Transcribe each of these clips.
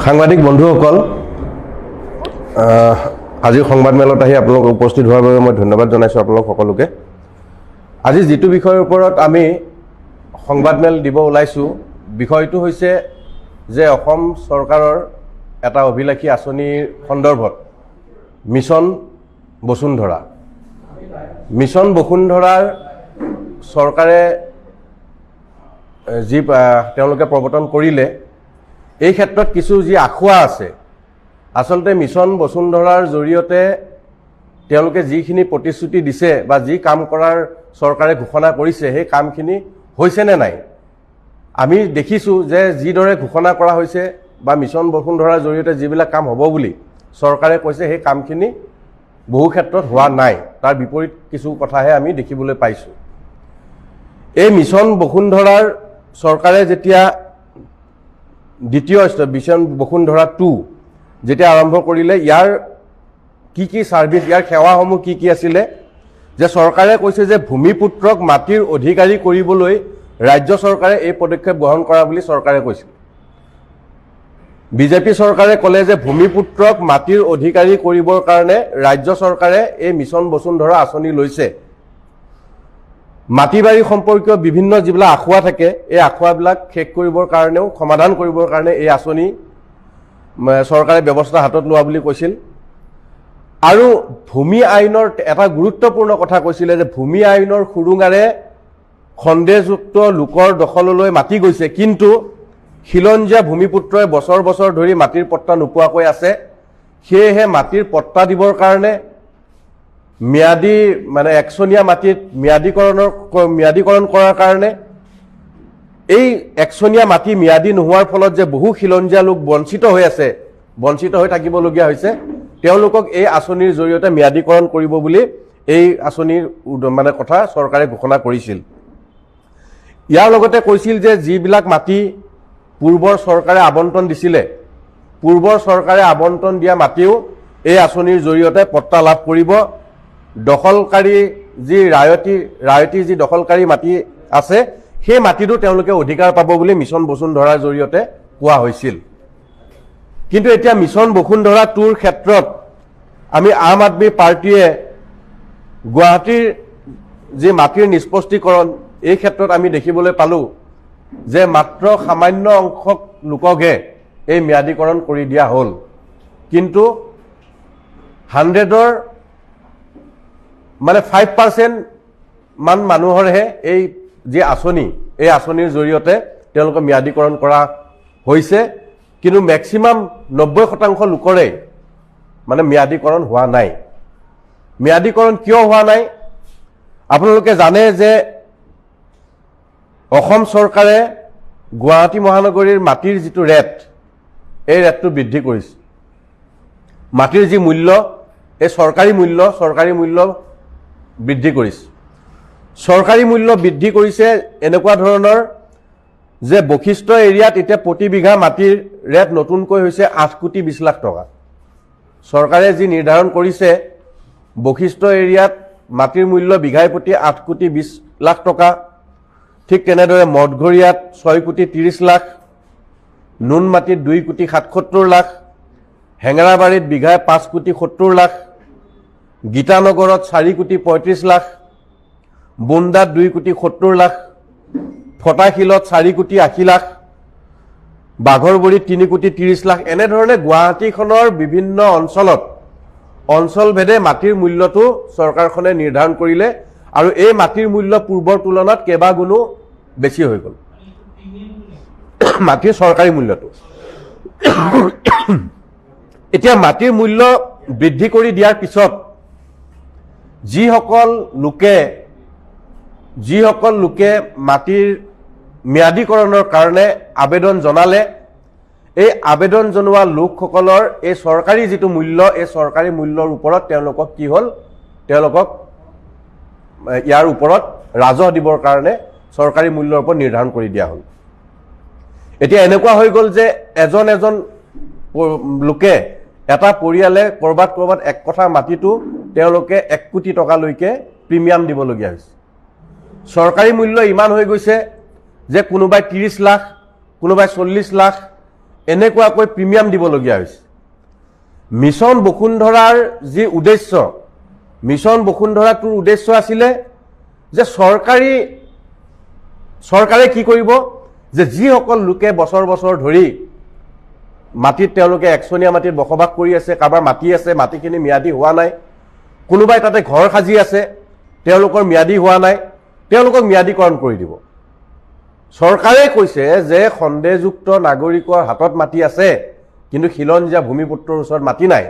সাংবাদিক বন্ধুসকল, আজিৰ সংবাদমেলত আহি আপোনালোক উপস্থিত হোৱাৰ বাবে মই ধন্যবাদ জনাইছোঁ আপোনালোক সকলোকে। আজি যিটো বিষয়ৰ ওপৰত আমি সংবাদমেল দিব ওলাইছোঁ, বিষয়টো হৈছে যে অসম চৰকাৰৰ এটা অভিলাষী আঁচনিৰ সন্দৰ্ভত মিছন বসুন্ধৰা। মিছন বসুন্ধৰাৰ চৰকাৰে যি তেওঁলোকে প্ৰৱৰ্তন কৰিলে, এই ক্ষেত্ৰত কিছু যি আসোঁৱাহ আছে, আচলতে মিছন বসুন্ধৰাৰ জৰিয়তে তেওঁলোকে যিখিনি প্ৰতিশ্ৰুতি দিছে বা যি কাম কৰাৰ চৰকাৰে ঘোষণা কৰিছে, সেই কামখিনি হৈছেনে নাই? আমি দেখিছোঁ যে যিদৰে ঘোষণা কৰা হৈছে বা মিছন বসুন্ধৰাৰ জৰিয়তে যিবিলাক কাম হ'ব বুলি চৰকাৰে কৈছে, সেই কামখিনি বহু ক্ষেত্ৰত হোৱা নাই। তাৰ বিপৰীত কিছু কথাহে আমি দেখিবলৈ পাইছোঁ। এই মিছন বসুন্ধৰাৰ চৰকাৰে যেতিয়া দ্বিতীয় স্তৰ মিছন বসুন্ধৰা 2 যেতিয়া আৰম্ভ কৰিলে, ইয়াৰ কি কি ছাৰ্ভিচ, ইয়াৰ সেৱাসমূহ কি কি আছিলে যে চৰকাৰে কৈছে যে ভূমিপুত্ৰক মাটিৰ অধিকাৰী কৰিবলৈ ৰাজ্য চৰকাৰে এই পদক্ষেপ গ্ৰহণ কৰা বুলি চৰকাৰে কৈছিল। বিজেপি চৰকাৰে ক'লে যে ভূমিপুত্ৰক মাটিৰ অধিকাৰী কৰিবৰ কাৰণে ৰাজ্য চৰকাৰে এই মিছন বসুন্ধৰা আঁচনি লৈছে। মাটি বাৰী সম্পৰ্কীয় বিভিন্ন যিবিলাক আসোঁৱাহ থাকে, এই আসোঁৱাহবিলাক শেষ কৰিবৰ কাৰণেও, সমাধান কৰিবৰ কাৰণে এই আঁচনি চৰকাৰে ব্যৱস্থা হাতত লোৱা বুলি কৈছিল। আৰু ভূমি আইনৰ এটা গুৰুত্বপূৰ্ণ কথা কৈছিলে যে ভূমি আইনৰ সুৰুঙাৰে সন্দেহযুক্ত লোকৰ দখললৈ মাটি গৈছে, কিন্তু খিলঞ্জীয়া ভূমিপুত্ৰই বছৰ বছৰ ধৰি মাটিৰ পট্টা নোপোৱাকৈ আছে। সেয়েহে মাটিৰ পট্টা দিবৰ কাৰণে ম্যাদী, মানে একচনীয়া মাটিত ম্যাদীকৰণ কৰাৰ কাৰণে, এই একচনীয়া মাটি ম্যাদী নোহোৱাৰ ফলত যে বহু খিলঞ্জীয়া লোক বঞ্চিত হৈ আছে, বঞ্চিত হৈ থাকিবলগীয়া হৈছে, তেওঁলোকক এই আঁচনিৰ জৰিয়তে ম্যাদীকৰণ কৰিব বুলি এই আঁচনিৰ মানে কথা চৰকাৰে ঘোষণা কৰিছিল। ইয়াৰ লগতে কৈছিল যে যিবিলাক মাটি পূৰ্বৰ চৰকাৰে আবণ্টন দিছিলে, পূৰ্বৰ চৰকাৰে আবণ্টন দিয়া মাটিও এই আঁচনিৰ জৰিয়তে পট্টা লাভ কৰিব। দখলকাৰী যি ৰায়তী যি দখলকাৰী মাটি আছে, সেই মাটিতো তেওঁলোকে অধিকাৰ পাব বুলি মিছন বসুন্ধৰাৰ জৰিয়তে কোৱা হৈছিল। কিন্তু এতিয়া মিছন বসুন্ধৰা 2ৰ ক্ষেত্ৰত আমি আম আদমি পাৰ্টীয়ে গুৱাহাটীৰ যি মাটিৰ নিষ্পত্তিকৰণ, এই ক্ষেত্ৰত আমি দেখিবলৈ পালোঁ যে মাত্ৰ সামান্য অংশক লোককহে এই ম্যাদীকৰণ কৰি দিয়া হ'ল। কিন্তু 100ৰ মানে 5% মান মানুহৰহে এই যি আঁচনি, এই আঁচনিৰ জৰিয়তে তেওঁলোকে ম্যাদীকৰণ কৰা হৈছে। কিন্তু মেক্সিমাম 90% লোকৰে মানে ম্যাদীকৰণ হোৱা নাই। ম্যাদীকৰণ কিয় হোৱা নাই? আপোনালোকে জানে যে অসম চৰকাৰে গুৱাহাটী মহানগৰীৰ মাটিৰ যিটো ৰেট, এই ৰেটটো বৃদ্ধি কৰিছে। মাটিৰ যি মূল্য, এই চৰকাৰী মূল্য বৃদ্ধি কৰিছে। চৰকাৰী মূল্য বৃদ্ধি কৰিছে এনেকুৱা ধৰণৰ যে বশিষ্ঠ এৰিয়াত এতিয়া প্ৰতি বিঘা মাটিৰ ৰেট নতুনকৈ হৈছে 8 কোটি 20 লাখ টকা। চৰকাৰে যি নিৰ্ধাৰণ কৰিছে, বশিষ্ঠ এৰিয়াত মাটিৰ মূল্য বিঘাই প্ৰতি 8 কোটি 20 লাখ টকা। ঠিক তেনেদৰে মঠঘৰীয়াত 6 কোটি 30 লাখ, নুনমাটিত 2 কোটি 77 লাখ, হেঙেৰাবাৰীত বিঘাই 5 কোটি 70 লাখ, গীতানগৰত 4 কোটি 35 লাখ, বোন্দাত 2 কোটি 70 লাখ, ফটাশিলত 4 কোটি 80 লাখ, বাঘৰবৰীত 3 কোটি 30 লাখ। এনেধৰণে গুৱাহাটীখনৰ বিভিন্ন অঞ্চলত অঞ্চলভেদে মাটিৰ মূল্যটো চৰকাৰখনে নিৰ্ধাৰণ কৰিলে আৰু এই মাটিৰ মূল্য পূৰ্বৰ তুলনাত কেইবাগুণো বেছি হৈ গ'ল, মাটিৰ চৰকাৰী মূল্যটো। এতিয়া মাটিৰ মূল্য বৃদ্ধি কৰি দিয়াৰ পিছত যিসকল লোকে মাটিৰ ম্যাদীকৰণৰ কাৰণে আবেদন জনালে, এই আবেদন জনোৱা লোকসকলৰ এই চৰকাৰী যিটো মূল্য, এই চৰকাৰী মূল্যৰ ওপৰত তেওঁলোকক কি হ'ল? তেওঁলোকক ইয়াৰ ওপৰত ৰাজহ দিবৰ কাৰণে চৰকাৰী মূল্যৰ ওপৰত নিৰ্ধাৰণ কৰি দিয়া হ'ল। এতিয়া এনেকুৱা হৈ গ'ল যে এজন এজন লোকে, এটা পৰিয়ালে ক'ৰবাত ক'ৰবাত এক কঠা মাটিটো তেওঁলোকে 1 কোটি টকালৈকে প্ৰিমিয়াম দিবলগীয়া হৈছে। চৰকাৰী মূল্য ইমান হৈ গৈছে যে কোনোবাই 30 লাখ, কোনোবাই 40 লাখ, এনেকুৱাকৈ প্ৰিমিয়াম দিবলগীয়া হৈছে। মিছন বসুন্ধৰাৰ যি উদ্দেশ্য, মিছন বসুন্ধৰাটোৰ উদ্দেশ্য আছিলে যে চৰকাৰে কি কৰিব যে যিসকল লোকে বছৰ বছৰ ধৰি মাটিত তেওঁলোকে একচনীয়া মাটিত বসবাস কৰি আছে, কাৰোবাৰ মাটি আছে, মাটিখিনি ম্যাদী হোৱা নাই, কোনোবাই তাতে ঘৰ সাজি আছে, তেওঁলোকৰ ম্যাদী হোৱা নাই, তেওঁলোকক ম্যাদীকৰণ কৰি দিব। চৰকাৰে কৈছে যে সন্দেহযুক্ত নাগৰিকৰ হাতত মাটি আছে, কিন্তু খিলঞ্জীয়া ভূমিপুত্ৰৰ ওচৰত মাটি নাই।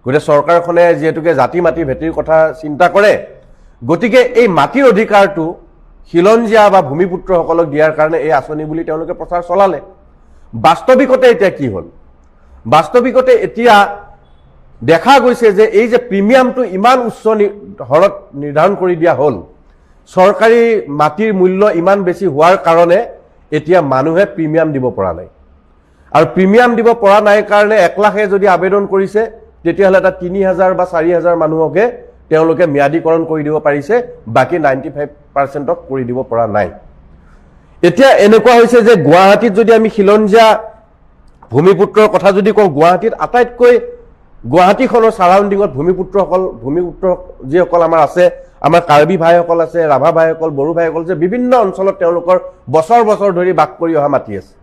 গতিকে চৰকাৰখনে যিহেতুকে জাতি মাটি ভেটিৰ কথা চিন্তা কৰে, গতিকে এই মাটিৰ অধিকাৰটো খিলঞ্জীয়া বা ভূমিপুত্ৰসকলক দিয়াৰ কাৰণে এই আঁচনি বুলি তেওঁলোকে প্ৰচাৰ চলালে। বাস্তৱিকতে এতিয়া কি হ'ল? বাস্তৱিকতে এতিয়া দেখা গৈছে যে এই যে প্ৰিমিয়ামটো ইমান উচ্চ হাৰত নিৰ্ধাৰণ কৰি দিয়া হ'ল, চৰকাৰী মাটিৰ মূল্য ইমান বেছি হোৱাৰ কাৰণে এতিয়া মানুহে প্ৰিমিয়াম দিব পৰা নাই। আৰু প্ৰিমিয়াম দিব পৰা নাই কাৰণে 1 লাখে যদি আবেদন কৰিছে, তেতিয়াহ'লে এটা 3,000 বা 4,000 মানুহকে তেওঁলোকে ম্যাদীকৰণ কৰি দিব পাৰিছে, বাকী 95%ক কৰি দিব পৰা নাই। এতিয়া এনেকুৱা হৈছে যে গুৱাহাটীত যদি আমি খিলঞ্জীয়া ভূমিপুত্ৰৰ কথা যদি কওঁ, গুৱাহাটীত আটাইতকৈ গুৱাহাটীখনৰ ছাৰাউণ্ডিঙত ভূমিপুত্ৰ যিসকল আমাৰ আছে, আমাৰ কাৰ্বি ভাইসকল আছে, ৰাভা ভাইসকল, বড়ো ভাইসকল, যে বিভিন্ন অঞ্চলত তেওঁলোকৰ বছৰ বছৰ ধৰি বাস কৰি অহা মাটি আছে,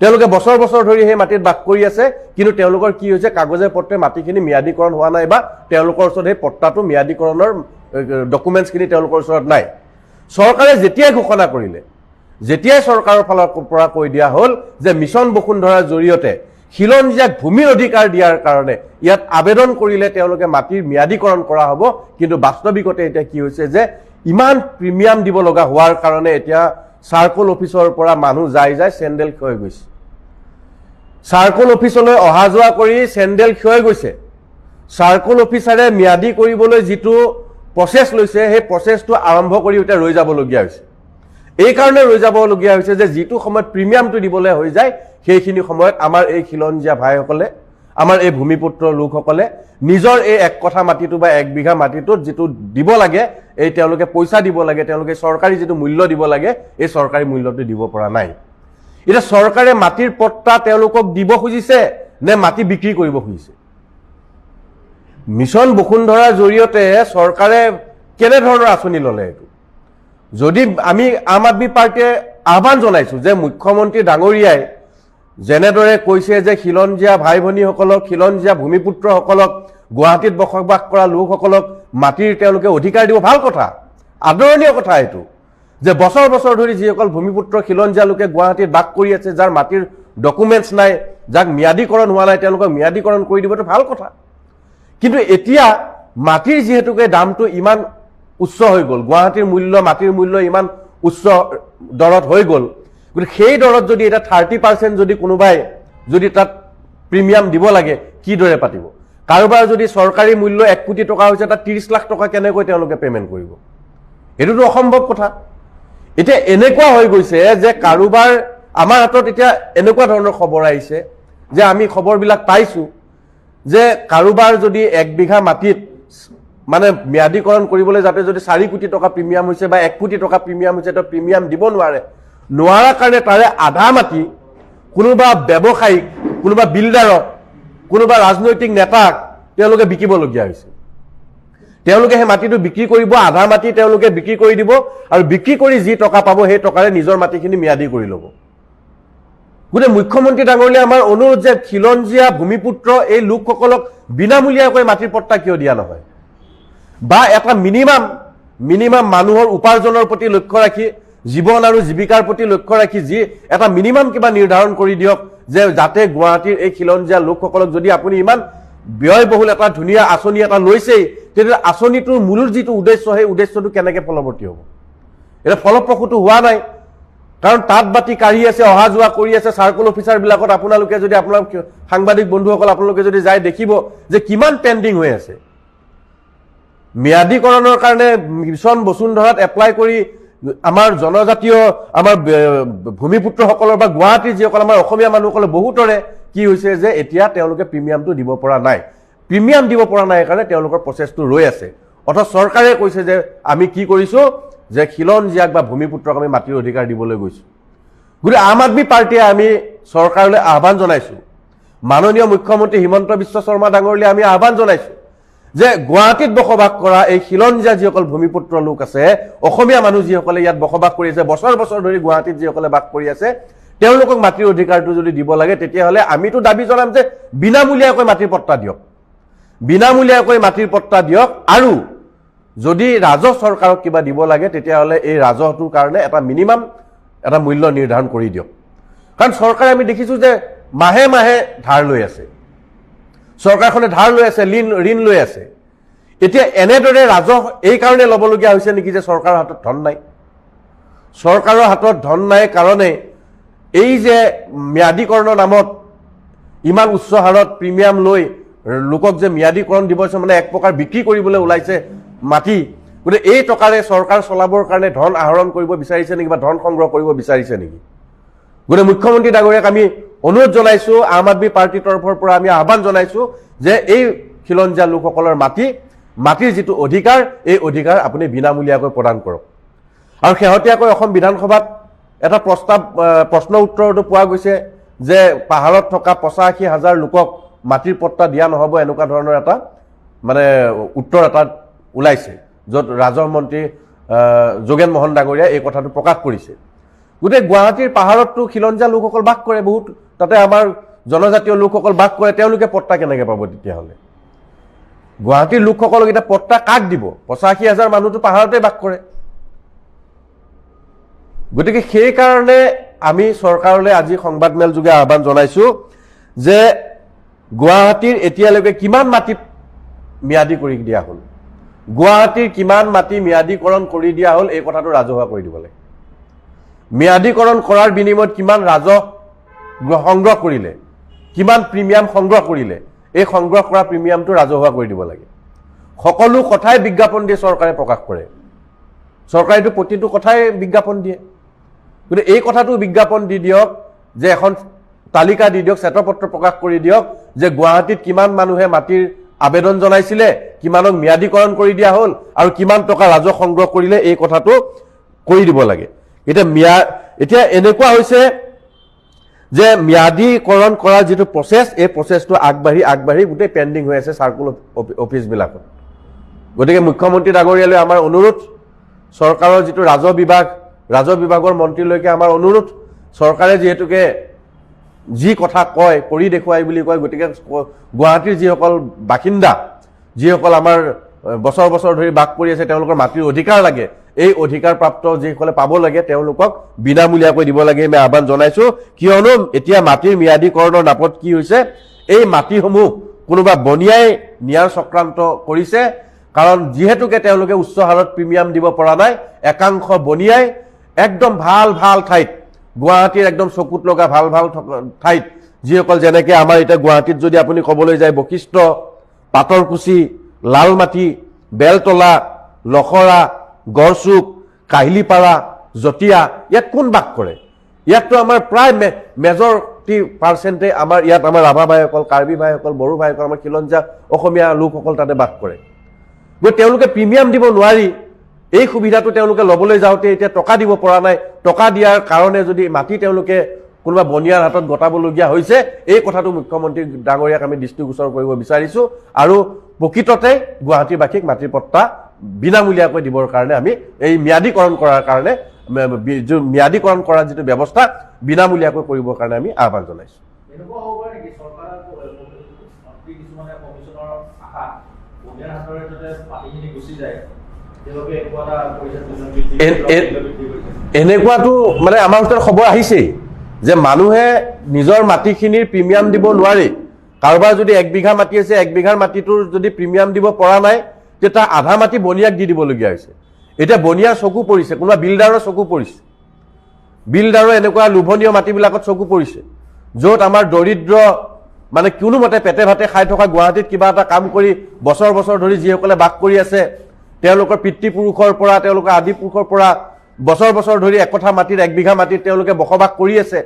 তেওঁলোকে বছৰ বছৰ ধৰি সেই মাটিত বাস কৰি আছে, কিন্তু তেওঁলোকৰ কি হৈছে, কাগজে পত্ৰে মাটিখিনি ম্যাদীকৰণ হোৱা নাই বা তেওঁলোকৰ ওচৰত সেই পট্টাটো ম্যাদীকৰণৰ ডকুমেণ্টছখিনি তেওঁলোকৰ ওচৰত নাই। চৰকাৰে যেতিয়াই ঘোষণা কৰিলে, যেতিয়াই চৰকাৰৰ ফালৰ পৰা কৈ দিয়া হ'ল যে মিছন বসুন্ধৰাৰ জৰিয়তে খিলঞ্জীয়াক ভূমিৰ অধিকাৰ দিয়াৰ কাৰণে ইয়াত আবেদন কৰিলে তেওঁলোকে মাটিৰ ম্যাদীকৰণ কৰা হ'ব, কিন্তু বাস্তৱিকতে এতিয়া কি হৈছে যে ইমান প্ৰিমিয়াম দিব লগা হোৱাৰ কাৰণে এতিয়া চাৰ্কল অফিচৰ পৰা মানুহ যাই যাই চেণ্ডেল ক্ষয় গৈছে। চাৰ্কল অফিচলৈ অহা যোৱা কৰি চেণ্ডেল ক্ষয় গৈছে। চাৰ্কল অফিচাৰে ম্যাদী কৰিবলৈ যিটো প্ৰচেছ লৈছে, সেই প্ৰচেছটো আৰম্ভ কৰি এতিয়া ৰৈ যাবলগীয়া হৈছে। এই কাৰণে ৰৈ যাবলগীয়া হৈছে যে যিটো সময়ত প্ৰিমিয়ামটো দিবলৈ হৈ যায়, সেইখিনি সময়ত আমাৰ এই খিলঞ্জীয়া ভাইসকলে, আমাৰ এই ভূমিপুত্ৰ লোকসকলে নিজৰ এই এক কঠা মাটিটো বা 1 বিঘা মাটিটোত যিটো দিব লাগে, এই তেওঁলোকে পইচা দিব লাগে, তেওঁলোকে চৰকাৰী যিটো মূল্য দিব লাগে, এই চৰকাৰী মূল্যটো দিব পৰা নাই। এতিয়া চৰকাৰে মাটিৰ পট্টা তেওঁলোকক দিব খুজিছে নে মাটি বিক্ৰী কৰিব খুজিছে? মিছন বসুন্ধৰাৰ জৰিয়তে চৰকাৰে কেনেধৰণৰ আঁচনি ল'লে এইটো? যদি আমি আম আদমি পাৰ্টীয়ে আহ্বান জনাইছোঁ যে মুখ্যমন্ত্ৰী ডাঙৰীয়াই যেনেদৰে কৈছে যে খিলঞ্জীয়া ভাই ভনীসকলক, খিলঞ্জীয়া ভূমিপুত্ৰসকলক, গুৱাহাটীত বসবাস কৰা লোকসকলক মাটিৰ তেওঁলোকে অধিকাৰ দিব, ভাল কথা, আদৰণীয় কথা এইটো, যে বছৰ বছৰ ধৰি যিসকল ভূমিপুত্ৰ খিলঞ্জীয়া লোকে গুৱাহাটীত বাস কৰি আছে, যাৰ মাটিৰ ডকুমেণ্টছ নাই, যাক ম্যাদীকৰণ হোৱা নাই, তেওঁলোকক ম্যাদীকৰণ কৰি দিবটো ভাল কথা। কিন্তু এতিয়া মাটিৰ যিহেতুকে দামটো ইমান উচ্চ হৈ গ'ল, গুৱাহাটীৰ মূল্য, মাটিৰ মূল্য ইমান উচ্চ দৰত হৈ গ'ল, গতিকে সেই দৰত যদি এতিয়া 30% যদি কোনোবাই যদি তাত প্ৰিমিয়াম দিব লাগে, কিদৰে পাতিব? কাৰোবাৰ যদি চৰকাৰী মূল্য 1 কোটি টকা হৈছে, তাত 30 লাখ টকা কেনেকৈ তেওঁলোকে পে'মেণ্ট কৰিব? এইটোতো অসম্ভৱ কথা। এতিয়া এনেকুৱা হৈ গৈছে যে কাৰোবাৰ, আমাৰ হাতত এতিয়া এনেকুৱা ধৰণৰ খবৰ আহিছে যে আমি খবৰবিলাক পাইছোঁ যে কাৰোবাৰ যদি 1 বিঘা মাটিত মানে ম্যাদীকৰণ কৰিবলৈ যাতে যদি 4 কোটি টকা প্ৰিমিয়াম হৈছে বা 1 কোটি টকা প্ৰিমিয়াম হৈছে, তেওঁ প্ৰিমিয়াম দিব নোৱাৰে। নোৱাৰাৰ কাৰণে তাৰে আধা মাটি কোনোবা ব্যৱসায়িক, কোনোবা বিল্ডাৰক, কোনোবা ৰাজনৈতিক নেতাক তেওঁলোকে বিকিবলগীয়া হৈছে। তেওঁলোকে সেই মাটিটো বিক্ৰী কৰিব, আধা মাটি তেওঁলোকে বিক্ৰী কৰি দিব আৰু বিক্ৰী কৰি যি টকা পাব সেই টকাৰে নিজৰ মাটিখিনি ম্যাদী কৰি ল'ব। গতিকে মুখ্যমন্ত্ৰী ডাঙৰীয়া, আমাৰ অনুৰোধ যে খিলঞ্জীয়া ভূমিপুত্ৰ এই লোকসকলক বিনামূলীয়াকৈ মাটিৰ পট্টা কিয় দিয়া নহয়, বা এটা মিনিমাম মানুহৰ উপাৰ্জনৰ প্ৰতি লক্ষ্য ৰাখি, জীৱন আৰু জীৱিকাৰ প্ৰতি লক্ষ্য ৰাখি যি এটা মিনিমাম কিবা নিৰ্ধাৰণ কৰি দিয়ক যে যাতে গুৱাহাটীৰ এই খিলঞ্জীয়া লোকসকলক যদি আপুনি ইমান ব্যয়বহুল এটা ধুনীয়া আঁচনি এটা লৈছেই, তেতিয়া আঁচনিটোৰ মূল যিটো উদ্দেশ্য, সেই উদ্দেশ্যটো কেনেকৈ ফলৱৰ্তী হ'ব? এতিয়া ফলপ্ৰসূটো হোৱা নাই, কাৰণ তাঁত বাতি কাঢ়ি আছে, অহা যোৱা কৰি আছে চাৰ্কল অফিচাৰবিলাকত। আপোনালোকে যদি, আপোনালোক সাংবাদিক বন্ধুসকল, আপোনালোকে যদি যায় দেখিব যে কিমান পেণ্ডিং হৈ আছে। ম্যাদীকৰণৰ কাৰণে মিছন বসুন্ধৰাত এপ্লাই কৰি আমাৰ জনজাতীয়, আমাৰ ভূমিপুত্ৰসকলৰ বা গুৱাহাটীৰ যিসকল আমাৰ অসমীয়া মানুহসকলৰ বহুতৰে কি হৈছে যে এতিয়া তেওঁলোকে প্ৰিমিয়ামটো দিব পৰা নাই। প্ৰিমিয়াম দিব পৰা নাই কাৰণে তেওঁলোকৰ প্ৰচেছটো ৰৈ আছে। অথচ চৰকাৰে কৈছে যে আমি কি কৰিছোঁ যে খিলঞ্জীয়াক বা ভূমিপুত্ৰক আমি মাটিৰ অধিকাৰ দিবলৈ গৈছোঁ। গতিকে আম আদমি পাৰ্টীয়ে আমি চৰকাৰলৈ আহ্বান জনাইছোঁ, মাননীয় মুখ্যমন্ত্ৰী হিমন্ত বিশ্ব শৰ্মা ডাঙৰীয়ালৈ আমি আহ্বান জনাইছোঁ যে গুৱাহাটীত বসবাস কৰা এই খিলঞ্জীয়া যিসকল ভূমিপুত্ৰ লোক আছে, অসমীয়া মানুহ যিসকলে ইয়াত বসবাস কৰি আছে, বছৰ বছৰ ধৰি গুৱাহাটীত যিসকলে বাস কৰি আছে, তেওঁলোকক মাটিৰ অধিকাৰটো যদি দিব লাগে, তেতিয়াহ'লে আমিতো দাবী জনাম যে বিনামূলীয়াকৈ মাটিৰ পট্টা দিয়ক, বিনামূলীয়াকৈ মাটিৰ পট্টা দিয়ক। আৰু যদি ৰাজহ চৰকাৰক কিবা দিব লাগে, তেতিয়াহ'লে এই ৰাজহটোৰ কাৰণে এটা মিনিমাম এটা মূল্য নিৰ্ধাৰণ কৰি দিয়ক। কাৰণ চৰকাৰে আমি দেখিছোঁ যে মাহে মাহে ধাৰ লৈ আছে, চৰকাৰখনে ধাৰ লৈ আছে, ঋণ লৈ আছে। এতিয়া এনেদৰে ৰাজহ এই কাৰণে ল'বলগীয়া হৈছে নেকি যে চৰকাৰৰ হাতত ধন নাই? চৰকাৰৰ হাতত ধন নাই কাৰণে এই যে ম্যাদীকৰণৰ নামত ইমান উচ্চ হাৰত প্ৰিমিয়াম লৈ লোকক যে ম্যাদীকৰণ দিব, মানে এক প্ৰকাৰ বিক্ৰী কৰিবলৈ ওলাইছে মাটি। গতিকে এই টকাৰে চৰকাৰ চলাবৰ কাৰণে ধন আহৰণ কৰিব বিচাৰিছে নেকি বা ধন সংগ্ৰহ কৰিব বিচাৰিছে নেকি? গতিকে মুখ্যমন্ত্ৰী ডাঙৰীয়াক আমি অনুৰোধ জনাইছোঁ, আম আদমি পাৰ্টীৰ তৰফৰ পৰা আমি আহ্বান জনাইছোঁ যে এই খিলঞ্জীয়া লোকসকলৰ মাটিৰ যিটো অধিকাৰ, এই অধিকাৰ আপুনি বিনামূলীয়াকৈ প্ৰদান কৰক। আৰু শেহতীয়াকৈ অসম বিধানসভাত এটা প্ৰস্তাৱ, প্ৰশ্ন উত্তৰতো পোৱা গৈছে যে পাহাৰত থকা 85,000 লোকক মাটিৰ পট্টা দিয়া নহ'ব, এনেকুৱা ধৰণৰ এটা মানে উত্তৰ এটা ওলাইছে, য'ত ৰাজহ মন্ত্ৰী যোগেন মহন ডাঙৰীয়াই এই কথাটো প্ৰকাশ কৰিছে। গোটেই গুৱাহাটীৰ পাহাৰততো খিলঞ্জীয়া লোকসকল বাস কৰে বহুত, তাতে আমাৰ জনজাতীয় লোকসকল বাস কৰে, তেওঁলোকে পট্টা কেনেকৈ পাব তেতিয়াহ'লে? গুৱাহাটীৰ লোকসকলক এতিয়া পট্টা কাক দিব? 85,000 মানুহটো পাহাৰতে বাস কৰে। গতিকে সেইকাৰণে আমি চৰকাৰলৈ আজি সংবাদমেল যোগে আহ্বান জনাইছোঁ যে গুৱাহাটীৰ এতিয়ালৈকে কিমান মাটি ম্যাদী কৰি দিয়া হ'ল, গুৱাহাটীৰ কিমান মাটি ম্যাদীকৰণ কৰি দিয়া হ'ল, এই কথাটো ৰাজহুৱা কৰি দিব লাগে। ম্যাদীকৰণ কৰাৰ বিনিময়ত কিমান ৰাজহ সংগ্ৰহ কৰিলে, কিমান প্ৰিমিয়াম সংগ্ৰহ কৰিলে, এই সংগ্ৰহ কৰা প্ৰিমিয়ামটো ৰাজহুৱা কৰি দিব লাগে। সকলো কথাই বিজ্ঞাপন দিয়ে চৰকাৰে প্ৰকাশ কৰে, চৰকাৰেতো প্ৰতিটো কথাই বিজ্ঞাপন দিয়ে। গতিকে এই কথাটো বিজ্ঞাপন দি দিয়ক যে এখন তালিকা দি দিয়ক, শ্বেতপত্ৰ প্ৰকাশ কৰি দিয়ক যে গুৱাহাটীত কিমান মানুহে মাটিৰ আবেদন জনাইছিলে, কিমানক ম্যাদীকৰণ কৰি দিয়া হ'ল আৰু কিমান টকা ৰাজহ সংগ্ৰহ কৰিলে, এই কথাটো কৰি দিব লাগে। এতিয়া এনেকুৱা হৈছে যে ম্যাদীকৰণ কৰাৰ যিটো প্ৰচেছ, এই প্ৰচেছটো আগবাঢ়ি আগবাঢ়ি গোটেই পেণ্ডিং হৈ আছে চাৰ্কুল অফিচবিলাকত। গতিকে মুখ্যমন্ত্ৰী ডাঙৰীয়ালৈ আমাৰ অনুৰোধ, চৰকাৰৰ যিটো ৰাজহ বিভাগ, ৰাজহ বিভাগৰ মন্ত্ৰীলৈকে আমাৰ অনুৰোধ, চৰকাৰে যিহেতুকে যি কথা কয় কৰি দেখুৱাই বুলি কয়, গতিকে গুৱাহাটীৰ যিসকল বাসিন্দা, যিসকল আমাৰ বছৰ বছৰ ধৰি বাস কৰি আছে, তেওঁলোকৰ মাটিৰ অধিকাৰ লাগে, এই অধিকাৰপ্ৰাপ্ত যিসকলে পাব লাগে তেওঁলোকক বিনামূলীয়াকৈ দিব লাগে, আমি আহ্বান জনাইছোঁ। কিয়নো এতিয়া মাটিৰ ম্যাদীকৰণৰ নামত কি হৈছে, এই মাটিসমূহ কোনোবা বনিয়াই নিয়াৰ চক্ৰান্ত কৰিছে। কাৰণ যিহেতুকে তেওঁলোকে উচ্চ হাৰত প্ৰিমিয়াম দিব পৰা নাই, একাংশ বনিয়াই একদম ভাল ভাল ঠাইত, গুৱাহাটীৰ একদম চকুত লগা ভাল ভাল ঠাইত, যিসকল যেনেকে আমাৰ এতিয়া গুৱাহাটীত যদি আপুনি ক'বলৈ যায় বশিষ্ঠ, পাটৰকুচি, লালমাটি, বেলতলা, লখৰা, গড়চুক, কাহিলীপাৰা, জতিয়া, ইয়াত কোন বাস কৰে? ইয়াততো আমাৰ প্ৰায় মেজৰিটি পাৰ্চেণ্টে আমাৰ ইয়াত আমাৰ ৰাভা ভাইসকল, কাৰ্বি ভাইসকল, বড়ো ভাইসকল, আমাৰ খিলঞ্জীয়া অসমীয়া লোকসকল তাতে বাস কৰে। গতিকে তেওঁলোকে প্ৰিমিয়াম দিব নোৱাৰি এই সুবিধাটো তেওঁলোকে ল'বলৈ যাওঁতে এতিয়া টকা দিব পৰা নাই। টকা দিয়াৰ কাৰণে যদি মাটি তেওঁলোকে কোনোবা বনিয়াৰ হাতত গতাবলগীয়া হৈছে, এই কথাটো মুখ্যমন্ত্ৰী ডাঙৰীয়াক আমি দৃষ্টিগোচৰ কৰিব বিচাৰিছোঁ। আৰু প্ৰকৃততে গুৱাহাটীবাসীক মাটিৰ পট্টা বিনামূলীয়াকৈ দিবৰ কাৰণে আমি এই ম্যাদীকৰণ কৰাৰ কাৰণে ম্যাদীকৰণ কৰাৰ যিটো ব্যৱস্থা বিনামূলীয়াকৈ কৰিবৰ কাৰণে আমি আহ্বান জনাইছোঁ। এনেকুৱা হ'ব পাৰে নেকি, চৰকাৰৰ মন্ত্ৰী কিছুমানে কমিশ্যনৰ আশাত বনিয়াৰ হাতৰে যাতে মাটিখিনি গুচি যায়, সেইবাবে এনেকুৱা এটা কৰিছে, মূল্য বৃদ্ধি মূল্য বৃদ্ধি কৰিছে? এনেকুৱাটো মানে আমাৰ ওচৰত খবৰ আহিছেই যে মানুহে নিজৰ মাটিখিনিৰ প্ৰিমিয়াম দিব নোৱাৰি। কাৰোবাৰ যদি এক বিঘা মাটি আছে, এক বিঘাৰ মাটিটোৰ যদি প্ৰিমিয়াম দিব পৰা নাই, তেতিয়া তাৰ আধা মাটি বনিয়াক দি দিবলগীয়া হৈছে। এতিয়া বনিয়াৰ চকু পৰিছে, কোনোবা বিল্ডাৰৰ চকু পৰিছে, বিল্ডাৰৰ এনেকুৱা লোভনীয় মাটিবিলাকত চকু পৰিছে, য'ত আমাৰ দৰিদ্ৰ মানে কোনোমতে পেটে ভাতে খাই থকা, গুৱাহাটীত কিবা এটা কাম কৰি বছৰ বছৰ ধৰি যিসকলে বাস কৰি আছে, তেওঁলোকৰ পিতৃপুৰুষৰ পৰা, তেওঁলোকৰ আদি পুৰুষৰ পৰা বছৰ বছৰ ধৰি একঠা মাটিত, এক বিঘা মাটিত তেওঁলোকে বসবাস কৰি আছে,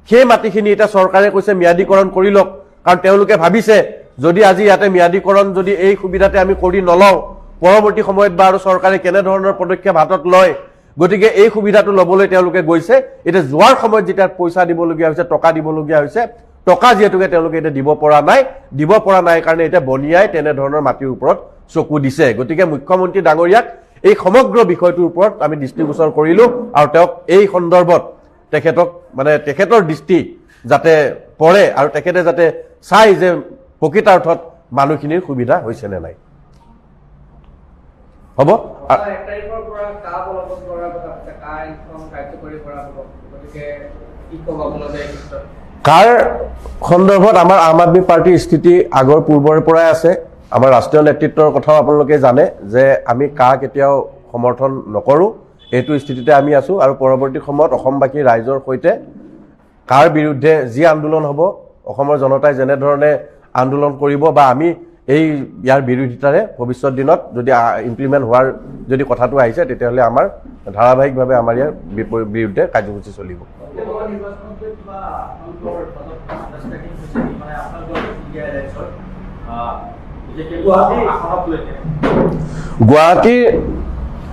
সেই মাটিখিনি এতিয়া চৰকাৰে কৈছে ম্যাদীকৰণ কৰি লওক। কাৰণ তেওঁলোকে ভাবিছে যদি আজি ইয়াতে ম্যাদীকৰণ যদি এই সুবিধাতে আমি কৰি নলওঁ, পৰৱৰ্তী সময়ত বা আৰু চৰকাৰে কেনেধৰণৰ পদক্ষেপ হাতত লয়। গতিকে এই সুবিধাটো ল'বলৈ তেওঁলোকে গৈছে। এতিয়া যোৱাৰ সময়ত যেতিয়া পইচা দিবলগীয়া হৈছে, টকা দিবলগীয়া হৈছে, টকা যিহেতুকে তেওঁলোকে এতিয়া দিব পৰা নাই, দিব পৰা নাই কাৰণে এতিয়া বনিয়াই তেনেধৰণৰ মাটিৰ ওপৰত চকু দিছে। গতিকে মুখ্যমন্ত্ৰী ডাঙৰীয়াক এই সমগ্ৰ বিষয়টোৰ ওপৰত আমি দৃষ্টিগোচৰ কৰিলোঁ আৰু তেওঁক এই সন্দৰ্ভত তেখেতক মানে তেখেতৰ দৃষ্টি যাতে পৰে আৰু তেখেতে যাতে চাই যে প্ৰকৃতাৰ্থত মানুহখিনিৰ সুবিধা হৈছে নে নাই। হ'ব। অহা 1 তাৰিখৰ পৰা কা বলবৎ কৰাৰ কথা আছে, কা আইনখন কাৰ্যকৰী কৰা হ'ব, গতিকে কি ক'ব আপোনালোকে এই ক্ষেত্ৰত? কাৰ সন্দৰ্ভত আমাৰ আম আদমি পাৰ্টীৰ স্থিতি আগৰ পূৰ্বৰে পৰাই আছে। আমাৰ ৰাষ্ট্ৰীয় নেতৃত্বৰ কথাও আপোনালোকে জানে যে আমি কা কেতিয়াও সমৰ্থন নকৰোঁ, এইটো স্থিতিতে আমি আছোঁ। আৰু পৰৱৰ্তী সময়ত অসমবাসী ৰাইজৰ সৈতে কাৰ বিৰুদ্ধে যি আন্দোলন হ'ব, অসমৰ জনতাই যেনেধৰণে আন্দোলন কৰিব বা আমি এই ইয়াৰ বিৰোধিতাৰে ভৱিষ্যত দিনত যদি ইমপ্লিমেণ্ট হোৱাৰ যদি কথাটো আহিছে, তেতিয়াহ'লে আমাৰ ধাৰাবাহিকভাৱে আমাৰ ইয়াৰ বিৰুদ্ধে কাৰ্যসূচী চলিব। লোকসভা নিৰ্বাচনত লৈ কিবা আপোনালোকৰ মাজত আণ্ডাৰষ্টেণ্ডিং হৈছে নেকি? মানে আপোনালোকৰ ইণ্ডিয়া এলায়েন্সৰ বিশেষকৈ গুৱাহাটী আসনক লৈ কেনে? গুৱাহাটীৰ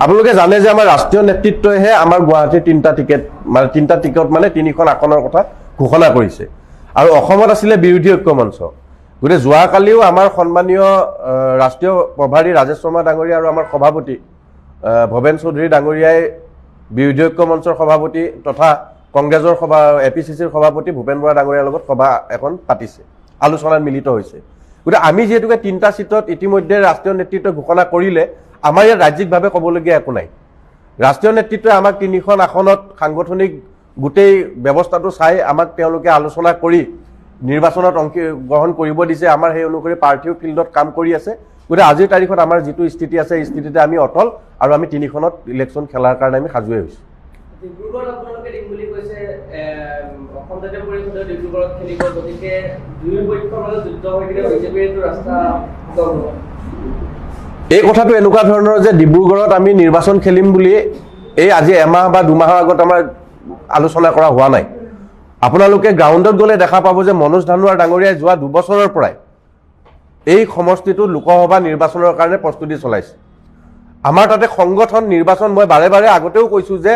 আপোনালোকে জানে যে আমাৰ ৰাষ্ট্ৰীয় নেতৃত্বইহে আমাৰ গুৱাহাটীৰ তিনিটা টিকেট, মানে তিনিটা টিকট মানে তিনিখন আসনৰ কথা ঘোষণা কৰিছে। আৰু অসমত আছিলে বিৰোধী ঐক্য মঞ্চ। গতিকে যোৱাকালিও আমাৰ সন্মানীয় ৰাষ্ট্ৰীয় প্ৰভাৰী ৰাজেশ শৰ্মা ডাঙৰীয়া আৰু আমাৰ সভাপতি ভৱেন চৌধুৰী ডাঙৰীয়াই বিৰোধী ঐক্য মঞ্চৰ সভাপতি তথা কংগ্ৰেছৰ সভা এ পি চি চিৰ সভাপতি ভূপেন বৰা ডাঙৰীয়াৰ লগত সভা এখন পাতিছে, আলোচনাত মিলিত হৈছে। গতিকে আমি যিহেতুকে তিনিটা চিটত ইতিমধ্যে ৰাষ্ট্ৰীয় নেতৃত্বই ঘোষণা কৰিলে, আমাৰ ইয়াত ৰাজ্যিকভাৱে ক'বলগীয়া একো নাই। ৰাষ্ট্ৰীয় নেতৃত্বই আমাক তিনিখন আসনত সাংগঠনিক গোটেই ব্যৱস্থাটো চাই আমাক তেওঁলোকে আলোচনা কৰি নিৰ্বাচনত অংশগ্ৰহণ কৰিব দিছে। আমাৰ সেই অনুসৰি প্ৰাৰ্থীও ফিল্ডত কাম কৰি আছে। গতিকে আজিৰ তাৰিখত আমাৰ যিটো স্থিতি আছে, এই স্থিতিতে আমি অটল আৰু আমি তিনিখনত ইলেকশ্যন খেলাৰ কাৰণে আমি সাজুৱে হৈছোঁ। ডিব্ৰুগড়ত আপোনালোকে দিম বুলি কৈছে, অসম জাতীয় পৰিষদে ডিব্ৰুগড়ত খেলিব, গতিকে দুয়ো পক্ষৰ মাজত যুদ্ধ হৈ গ'লে বিজেপিৰ এইটো ৰাস্তা সুগম হ'ব। এই কথাটো এনেকুৱা ধৰণৰ যে ডিব্ৰুগড়ত আমি নিৰ্বাচন খেলিম বুলি এই আজি এমাহ বা দুমাহৰ আগত আমাৰ আলোচনা কৰা হোৱা নাই। আপোনালোকে গ্ৰাউণ্ডত গ'লে দেখা পাব যে মনোজ ধানোৱাৰ ডাঙৰীয়াই যোৱা 2 বছৰৰ পৰাই এই সমষ্টিটো লোকসভা নিৰ্বাচনৰ কাৰণে প্ৰস্তুতি চলাইছে। আমাৰ তাতে সংগঠন নিৰ্বাচন, মই বাৰে বাৰে আগতেও কৈছোঁ যে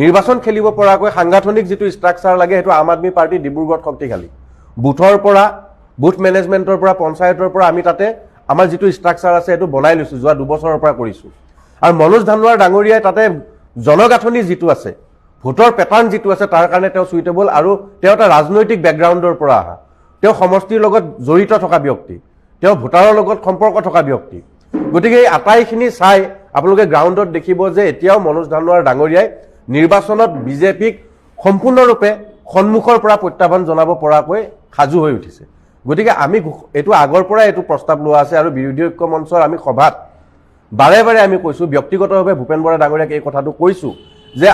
নিৰ্বাচন খেলিব পৰাকৈ সাংগঠনিক যিটো ষ্ট্ৰাকচাৰ লাগে, সেইটো আম আদমি পাৰ্টী ডিব্ৰুগড়ত শক্তিশালী। বুথৰ পৰা, বুথ মেনেজমেণ্টৰ পৰা, পঞ্চায়তৰ পৰা আমি তাতে আমাৰ যিটো ষ্ট্ৰাকচাৰ আছে, সেইটো বনাই লৈছোঁ, যোৱা 2 বছৰৰ পৰা কৰিছোঁ। আৰু মনোজ ধানোৱাৰ ডাঙৰীয়াই তাতে জনগাঁথনি যিটো আছে, ভোটৰ পেটাৰ্ণ যিটো আছে, তাৰ কাৰণে তেওঁ চুইটেবল। আৰু তেওঁ এটা ৰাজনৈতিক বেকগ্ৰাউণ্ডৰ পৰা অহা, তেওঁ সমষ্টিৰ লগত জড়িত থকা ব্যক্তি, তেওঁ ভোটাৰৰ লগত সম্পৰ্ক থকা ব্যক্তি। গতিকে এই আটাইখিনি চাই আপোনালোকে গ্ৰাউণ্ডত দেখিব যে এতিয়াও মনোজ ধানোৱাৰ ডাঙৰীয়াই নিৰ্বাচনত বিজেপিক সম্পূৰ্ণৰূপে সন্মুখৰ পৰা প্ৰত্যাহ্বান জনাব পৰাকৈ সাজু হৈ উঠিছে। গতিকে আমি এইটো আগৰ পৰাই এইটো প্ৰস্তাৱ লোৱা আছে আৰু বিৰোধী ঐক্য মঞ্চৰ আমি সভাত বাৰে বাৰে আমি কৈছোঁ, ব্যক্তিগতভাৱে ভূপেন বৰা ডাঙৰীয়াক এই কথাটো কৈছোঁ যে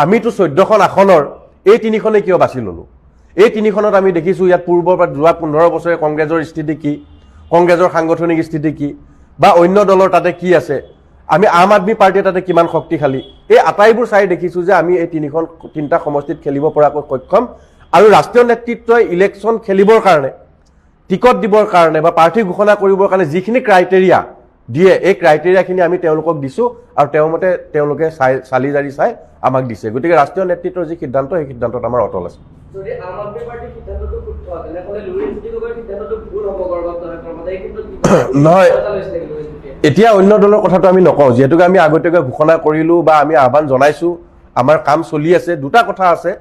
আমিতো 14খন আসনৰ এই তিনিখনেই কিয় বাছি ল'লোঁ? এই তিনিখনত আমি দেখিছোঁ ইয়াত পূৰ্বৰ পৰা যোৱা 15 বছৰে কংগ্ৰেছৰ স্থিতি কি, কংগ্ৰেছৰ সাংগঠনিক স্থিতি কি বা অন্য দলৰ তাতে কি আছে, আমি আম আদমি পাৰ্টীয়ে তাতে কিমান শক্তিশালী, এই আটাইবোৰ চাই দেখিছোঁ যে আমি এই তিনিটা সমষ্টিত খেলিব পৰাকৈ সক্ষম। আৰু ৰাষ্ট্ৰীয় নেতৃত্বই ইলেকশ্যন খেলিবৰ কাৰণে, টিকট দিবৰ কাৰণে বা প্ৰাৰ্থী ঘোষণা কৰিবৰ কাৰণে যিখিনি ক্ৰাইটেৰিয়া দিয়ে, এই ক্ৰাইটেৰিয়াখিনি আমি তেওঁলোকক দিছোঁ আৰু তেওঁ মতে তেওঁলোকে চাই চালি জাৰি চাই আমাক দিছে। গতিকে ৰাষ্ট্ৰীয় নেতৃত্বৰ যি সিদ্ধান্ত, সেই সিদ্ধান্তত আমাৰ অটল আছে। যদি আম আদমি পাৰ্টীৰ সিদ্ধান্তটো শুদ্ধ, তেনেহ'লে লুৰিণজ্যোতি গগৈৰ সিদ্ধান্তটো ভুল হ'ব ক'ৰবাত নহয় ক'ৰবাত। এই ক্ষেত্ৰত কি নহয়। এটা লৈছে নেকি লুৰিণজ্যোতিয়ে? এতিয়া অন্য দলৰ কথাটো আমি নকওঁ, যিহেতুকে আমি আগতীয়াকৈ ঘোষণা কৰিলোঁ বা আমি আহ্বান জনাইছোঁ, আমাৰ কাম চলি আছে। দুটা কথা আছে,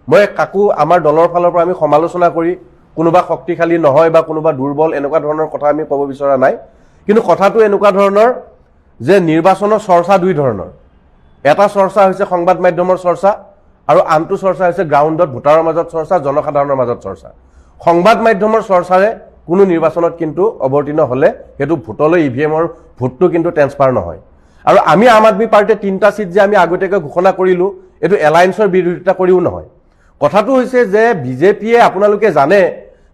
মই কাকো আমাৰ দলৰ ফালৰ পৰা আমি সমালোচনা কৰি কোনোবা শক্তিশালী নহয় বা কোনোবা দুৰ্বল, এনেকুৱা ধৰণৰ কথা আমি ক'ব বিচৰা নাই। কিন্তু কথাটো এনেকুৱা ধৰণৰ যে নিৰ্বাচনৰ চৰ্চা দুই ধৰণৰ। এটা চৰ্চা হৈছে সংবাদ মাধ্যমৰ চৰ্চা আৰু আনটো চৰ্চা হৈছে গ্ৰাউণ্ডত ভোটাৰৰ মাজত চৰ্চা, জনসাধাৰণৰ মাজত চৰ্চা। সংবাদ মাধ্যমৰ চৰ্চাৰে কোনো নিৰ্বাচনত কিন্তু অৱতীৰ্ণ হ'লে সেইটো ভোটলৈ, ইভিএমৰ ভোটটো কিন্তু ট্ৰেন্সফাৰ নহয়। আৰু আমি আম আদমি পাৰ্টীয়ে তিনিটা চিট যে আমি আগতীয়াকৈ ঘোষণা কৰিলোঁ, এইটো এলায়েন্সৰ বিৰোধিতা কৰিও নহয়। কথাটো হৈছে যে বিজেপিয়ে, আপোনালোকে জানে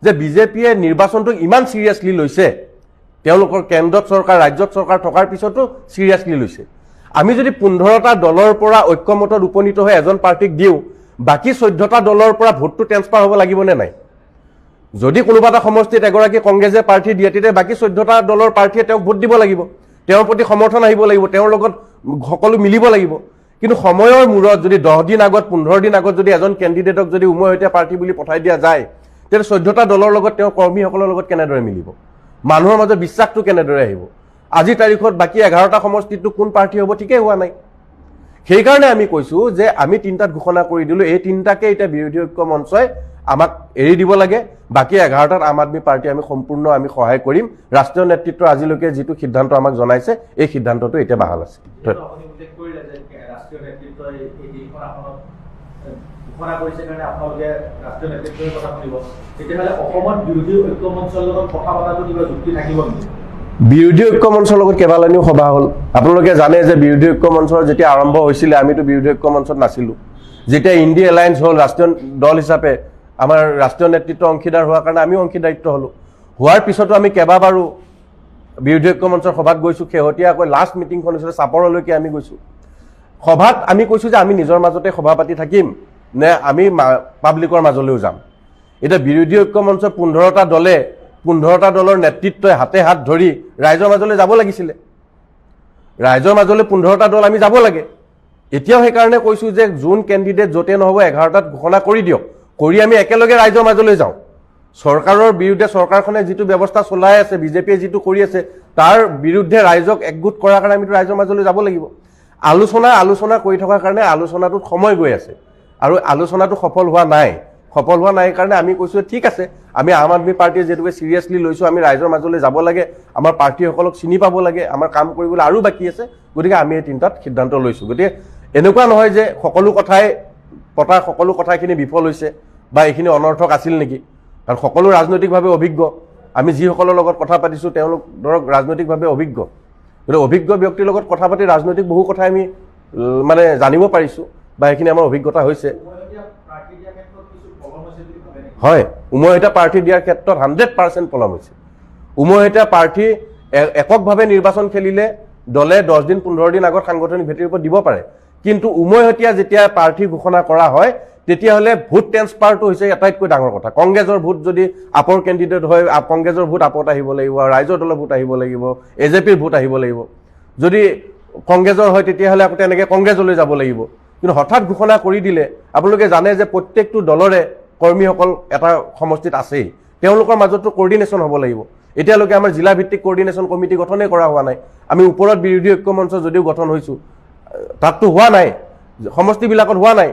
যে বিজেপিয়ে নিৰ্বাচনটোক ইমান চিৰিয়াছলি লৈছে, তেওঁলোকৰ কেন্দ্ৰত চৰকাৰ, ৰাজ্যত চৰকাৰ থকাৰ পিছতো চিৰিয়াছলি লৈছে। আমি যদি 15টা দলৰ পৰা ঐক্যমতত উপনীত হৈ এজন প্ৰাৰ্থীক দিওঁ, বাকী 14টা দলৰ পৰা ভোটটো ট্ৰেন্সফাৰ হ'ব লাগিবনে নাই? যদি কোনোবা এটা সমষ্টিত এগৰাকী কংগ্ৰেছে প্ৰাৰ্থী দিয়ে, তেতিয়া বাকী 14টা দলৰ প্ৰাৰ্থীয়ে তেওঁক ভোট দিব লাগিব, তেওঁৰ প্ৰতি সমৰ্থন আহিব লাগিব, তেওঁৰ লগত সকলো মিলিব লাগিব। কিন্তু সময়ৰ মূৰত যদি 10 দিন আগত, 15 দিন আগত যদি এজন কেণ্ডিডেটক যদি উমৈহতীয়া প্ৰাৰ্থী বুলি পঠাই দিয়া যায়, তেতিয়া 14টা দলৰ লগত তেওঁ কৰ্মীসকলৰ লগত কেনেদৰে মিলিব? মানুহৰ মাজত বিশ্বাসটো কেনেদৰে আহিব? আজিৰ তাৰিখত বাকী 11টা সমষ্টিতটো কোন প্ৰাৰ্থী হ'ব ঠিকেই হোৱা নাই। সেইকাৰণে আমি কৈছোঁ যে আমি 3টাত ঘোষণা কৰি দিলোঁ, এই 3টাকে এতিয়া বিৰোধী ঐক্য মঞ্চই আমাক এৰি দিব লাগে। বাকী 11টাত আম আদমি পাৰ্টি আমি সম্পূৰ্ণ আমি সহায় কৰিম। ৰাষ্ট্ৰীয় নেতৃত্ব আজিলৈকে যিটো সিদ্ধান্ত আমাক জনাইছে, এই সিদ্ধান্তটো এতিয়া বাহাল আছে। আপুনি উল্লেখ কৰিলে যে ৰাষ্ট্ৰীয় নেতৃত্বই এই 3খন আসনত ঘোষণা কৰিছে কাৰণে আপোনালোকে ৰাষ্ট্ৰীয় নেতৃত্বৰ কথা শুনিব। তেতিয়াহ'লে অসমত বিৰোধী ঐক্য মঞ্চৰ লগত কথা পতাটো কিবা যুক্তি থাকিব নেকি? বিৰোধী ঐক্য মঞ্চৰ লগত কেইবালানিও সভা হ'ল। আপোনালোকে জানে যে বিৰোধী ঐক্য মঞ্চৰ যেতিয়া আৰম্ভ হৈছিলে, আমিতো বিৰোধী ঐক্য মঞ্চত নাছিলোঁ। যেতিয়া ইণ্ডি এলায়েন্স হ'ল, ৰাষ্ট্ৰীয় দল হিচাপে আমাৰ ৰাষ্ট্ৰীয় নেতৃত্ব অংশীদাৰ হোৱাৰ কাৰণে আমিও অংশীদাৰিত্ব হ'লোঁ। হোৱাৰ পিছতো আমি কেইবাবাৰো বিৰোধী ঐক্য মঞ্চৰ সভাত গৈছোঁ। শেহতীয়াকৈ লাষ্ট মিটিংখন হৈছিলে চাপৰলৈকে আমি গৈছোঁ। সভাত আমি কৈছোঁ যে আমি নিজৰ মাজতে সভা পাতি থাকিম নে আমি পাব্লিকৰ মাজলৈও যাম। এতিয়া বিৰোধী ঐক্য মঞ্চৰ 15টা দলে, 15টা দলৰ নেতৃত্বই হাতে হাত ধৰি ৰাইজৰ মাজলৈ যাব লাগিছিলে। ৰাইজৰ মাজলৈ 15টা দল আমি যাব লাগে। এতিয়াও সেইকাৰণে কৈছোঁ যে যোন কেণ্ডিডেট য'তে নহ'ব 11টাত ঘোষণা কৰি দিয়ক, কৰি আমি একেলগে ৰাইজৰ মাজলৈ যাওঁ। চৰকাৰৰ বিৰুদ্ধে চৰকাৰখনে যিটো ব্যৱস্থা চলাই আছে, বিজেপিয়ে যিটো কৰি আছে, তাৰ বিৰুদ্ধে ৰাইজক একগোট কৰাৰ কাৰণে আমিতো ৰাইজৰ মাজলৈ যাব লাগিব। আলোচনা আলোচনা কৰি থকাৰ কাৰণে আলোচনাটোত সময় গৈ আছে আৰু আলোচনাটো সফল হোৱা নাই। সফল হোৱা নাই কাৰণে আমি কৈছোঁ ঠিক আছে, আমি আম আদমি পাৰ্টীয়ে যিহেতুকে চিৰিয়াছলি লৈছোঁ, আমি ৰাইজৰ মাজলৈ যাব লাগে, আমাৰ প্ৰাৰ্থীসকলক চিনি পাব লাগে, আমাৰ কাম কৰিবলৈ আৰু বাকী আছে। গতিকে আমি এই 3টাত সিদ্ধান্ত লৈছোঁ। গতিকে এনেকুৱা নহয় যে সকলো কথাই পতা সকলো কথাখিনি বিফল হৈছে বা এইখিনি অনৰ্থক আছিল নেকি। কাৰণ সকলো ৰাজনৈতিকভাৱে অভিজ্ঞ। আমি যিসকলৰ লগত কথা পাতিছোঁ তেওঁলোক ধৰক ৰাজনৈতিকভাৱে অভিজ্ঞ। গতিকে অভিজ্ঞ ব্যক্তিৰ লগত কথা পাতি ৰাজনৈতিক বহু কথা আমি মানে জানিব পাৰিছোঁ বা সেইখিনি আমাৰ অভিজ্ঞতা হৈছে। হয়, উমৈহতীয়া প্ৰাৰ্থী দিয়াৰ ক্ষেত্ৰত 100% পলম হৈছে। উমৈহতীয়া প্ৰাৰ্থী এককভাৱে নিৰ্বাচন খেলিলে দলে 10 দিন 15 দিন আগত সাংগঠনিক ভেটিৰ ওপৰত দিব পাৰে, কিন্তু উমৈহতীয়া যেতিয়া প্ৰাৰ্থী ঘোষণা কৰা হয় তেতিয়াহ'লে ভোট ট্ৰেন্সফাৰটো হৈছে আটাইতকৈ ডাঙৰ কথা। কংগ্ৰেছৰ ভোট যদি আপৰ কেণ্ডিডেট হয়, কংগ্ৰেছৰ ভোট আপত আহিব লাগিব, ৰাইজৰ দলৰ ভোট আহিব লাগিব, এজেপিৰ ভোট আহিব লাগিব। যদি কংগ্ৰেছৰ হয় তেতিয়াহ'লে আকৌ তেনেকৈ কংগ্ৰেছলৈ যাব লাগিব। কিন্তু হঠাৎ ঘোষণা কৰি দিলে, আপোনালোকে জানে যে প্ৰত্যেকটো দলৰে কৰ্মীসকল এটা সমষ্টিত আছেই, তেওঁলোকৰ মাজতো কৰ্ডিনেশ্যন হ'ব লাগিব। এতিয়ালৈকে আমাৰ জিলা ভিত্তিক কৰ্ডিনেশ্যন কমিটি গঠনেই কৰা হোৱা নাই। আমি ওপৰত বিৰোধী ঐক্য মঞ্চ যদিও গঠন হৈছোঁ, তাততো হোৱা নাই, সমষ্টিবিলাকত হোৱা নাই।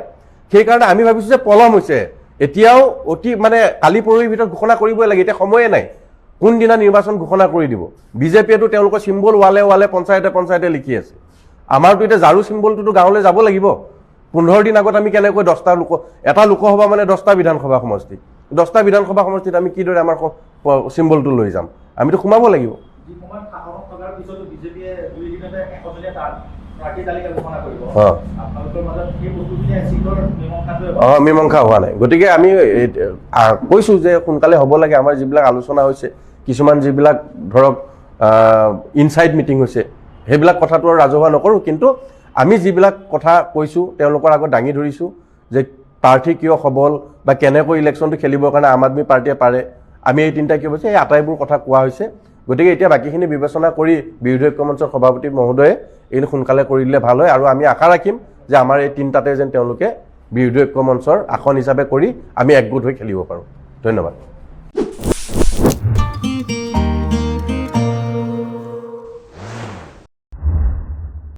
সেইকাৰণে আমি ভাবিছোঁ যে পলম হৈছে। এতিয়াও অতি মানে কালি পৰহিৰ ভিতৰত ঘোষণা কৰিবই লাগে, এতিয়া সময়ে নাই। কোনদিনা নিৰ্বাচন ঘোষণা কৰি দিব? বিজেপিয়েতো তেওঁলোকৰ চিম্বল ৱালে ৱালে পঞ্চায়তে পঞ্চায়তে লিখি আছে। আমাৰতো এতিয়া ঝাৰু চিম্বলটোতো গাঁৱলৈ যাব লাগিব। 15 দিন আগত আমি কেনেকৈ 10টা লোক, এটা লোকসভা মানে 10টা বিধানসভা সমষ্টি, 10টা বিধানসভা সমষ্টিত আমি কিদৰে আমাৰ চিম্বলটো লৈ যাম? আমিতো সোমাব লাগিব। মীমাংসা হোৱা নাই। গতিকে আমি কৈছোঁ যে সোনকালে হ'ব লাগে। আমাৰ যিবিলাক আলোচনা হৈছে, কিছুমান যিবিলাক ধৰক ইনচাইড মিটিং হৈছে, সেইবিলাক কথাটো আৰু ৰাজহুৱা নকৰোঁ। কিন্তু আমি যিবিলাক কথা কৈছোঁ তেওঁলোকৰ আগত দাঙি ধৰিছোঁ যে প্ৰাৰ্থী কিয় সবল বা কেনেকৈ ইলেকশ্যনটো খেলিবৰ কাৰণে আম আদমি পাৰ্টীয়ে পাৰে, আমি এই তিনিটা কিয় কৈছোঁ, এই আটাইবোৰ কথা কোৱা হৈছে। গতিকে এতিয়া বাকীখিনি বিবেচনা কৰি বিৰোধী ঐক্য মঞ্চৰ সভাপতি মহোদয়ে এইখিনি সোনকালে কৰি দিলে ভাল হয়। আৰু আমি আশা ৰাখিম যে আমাৰ এই তিনিটাতে যেন তেওঁলোকে বিৰোধী ঐক্য মঞ্চৰ আসন হিচাপে কৰি আমি একগোট হৈ খেলিব পাৰোঁ। ধন্যবাদ।